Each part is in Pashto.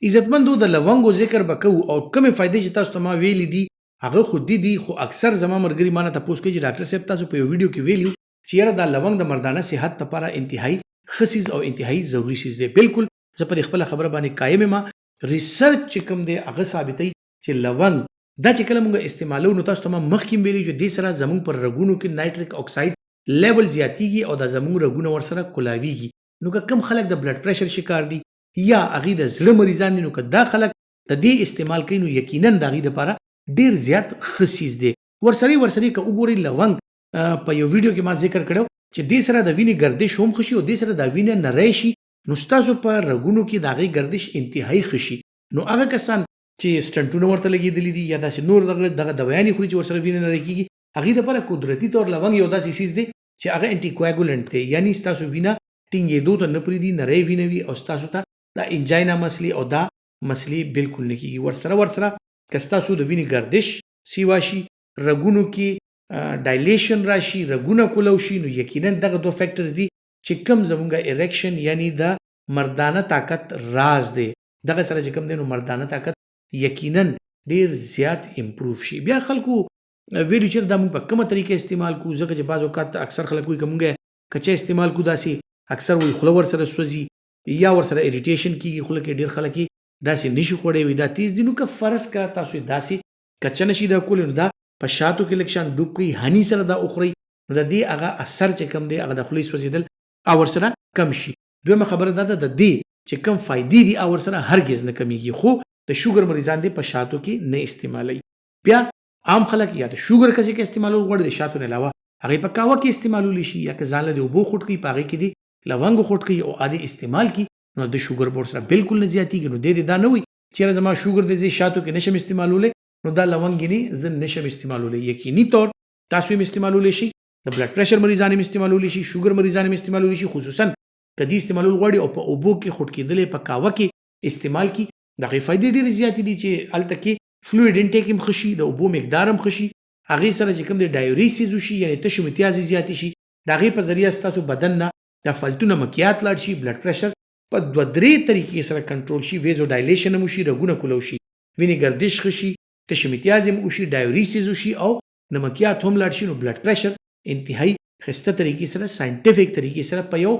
عزتمندو د لونګو ذکر به کوو او کومې فایدې چې تاسو ته ما ویلي دي هغه خو دي دي، خو اکثر زما مرګري مانه تپوس کوي چې ډاکټر صاحب تاسو په یو ویډیو کې ویلي چې یاره دا لونګ د مردانه صحت لپاره انتهایی ښه څیز او انتهایی ضروري څیز دی. بلکل زه په دې خپله خبره باندې قایم یم. ریسرچ چې کوم دی هغه ثابتوي چې لونګ دا چې کله مونږ استعمالوو نو تاسو ته ما مخکې هم ویلي چې دې سره زمونږ پر رګونو کې نایټریک اکساید لیول زیاتیږي او دا زمونږ رګونه ورسره کولاویږي. نو که کوم خلک د بلډ پریشر شکار دي یا هغوی د زړه مریضان دي نو که دا خلک د دې استعمال کوي نو یقینا د هغوی لپاره ډیر زیات ښه څیز دی. ورسره ورسره که وګورئ لونګ په یو ویډیو کې ما ذکر کړو چې دې سره د وینې ګردش هم ښه شي او دې سره د وینه نری شي، نو ستاسو په رګونو کې د هغې ګردش انتهایی ښه شي. نو هغه کسان چې سټنټونه ورته لګېدلي دي یا داسې نور دغه دغه دوایانې خوري چې ورسره وینه نری کېږي، هغې دپاره قدرتي طور لونګ یو داسې څیز دی چې هغه انټي کوایګولنټ دی، یعنی ستاسو وینه ټینګېدو ته نه پرېږدي، نری وینه وي او ستاسو ته دا انجاینا مسلې او دا مسلې بالکل نه کېږي. ورسره ورسره که ستاسو د وینې ګردش سیوا شي، رګونو کې ډایلیشن راشي، رګونه کولو شي، نو یقینا دغه دوه فیکټرز دي چې کوم زمونږ اریکشن یعنی د مردانه طاقت راز دی. دغه سره چې کوم دی نو مردانه طاقت یقینا ډیر زیات امپروو شي. بیا خلکو ویلي چې دا موږ په کومه طریقه استعمال کو، ځکه چې بعض اوقات اکثر خلک وایي که موږ کچه استعمال کو داسې اکثر وایي خوله ورسره سوځي یا ورسره اریټیشن کیږي خوله کې، ډیر خلک یې داسې نشي خوړی، وي دا تیز دي. نو که فرض که تاسو یې داسې کچه نشي دا کولی نو دا په شاتو کې لږ شان ډوب کړئ، هني سره دا وخورئ، نو د دې هغه اثر چې کوم دی هغه د خولې سوځېدل او ورسره کم شي. دویمه خبره دا ده د دې چې کوم فایدې دي او ورسره هرګز نه کمیږي، خو د شوګر مریضان دې په شاتو کې نه استعمالوي. بیا عام خلک یا د شوګر کسې کې استعمالول غواړي د شاتو نه علاوه هغه په قهوه کې استعمالول شي، یا که ځان له دې اوبو خوټ کوي په هغې کې دې لونګ خوټ کوي او عادي استعمال کی نو د شوګر بور سره بالکل نه زیاتیږي. نو دې دې دا نه وي چې یاره زما شوګر دې زه شاتو کې نشم استعمالولی نو دا لونګ یې زه نشم استعمالولی. یقیني طور تاسو یې استعمالولی شئ، د بلډ پریشر مریضان یې استعمالولی شي، شوګر مریضان یې استعمالولی شي، خصوصا که دې استعمالول غواړي او په اوبو کې خوټ کېدلی په قهوه کې استعمال کی د هغې فایدې ډېرې زیاتې دي چې هلته کې فلویډ انټیک هم ښه شي، د اوبو مقدار هم ښه شي، هغې سره چې کوم دی ډایوریسیز وشي یعنې تشې متیازې زیاتې شي، د هغې په ذریعه ستاسو بدن نه د فالتو نمکیات لاړ شي، بلډ پریشر په دوه درې طریقې سره کنټرول شي، ویزو ډایلیشن هم وشي، رګونه کولو شي، وینې ګردش ښه شي، تشې متیازې هم وشي، ډایوریسیز وشي او نمکیات هم لاړ شي، نو بلډ پریشر انتهایی ښایسته طریقې سره ساینټیفیک طریقې سره په یو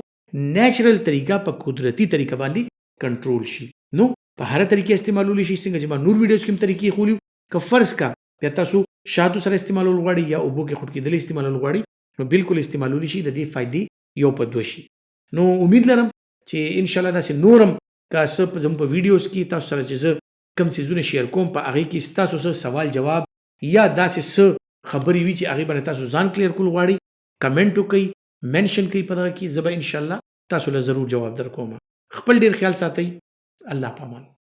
نیچرل طریقه په قدرتي طریقه باندې کنټرول شي. نو په هره طریقه استعمالول شي، څنګه چې ما نور ویډیوز کې هم طریقې ښولي. که فرض کا بیا تاسو شاتو سره استعمالول غواړئ یا اوبو کې خوټ کېدل استعمالول غواړئ نو بالکل استعمالول شي، د دې فایدې یو په دوه شي. نو امید لرم چې ان شاء الله داسې نورم که څه زموږ په ویډیوز کې تاسو سره چې زه کوم څیزونه شیر کوم په هغې کې ستاسو څه سوال جواب یا داسې څه خبرې وي چې هغې باندې تاسو ځان کلیر کول غواړئ، کمنټ وکړئ، منشن کړئ په دغه کې، زه به ان شاء الله تاسو له ضرور جواب درکوم. خپل ډیر خیال ساتئ، الله پامان.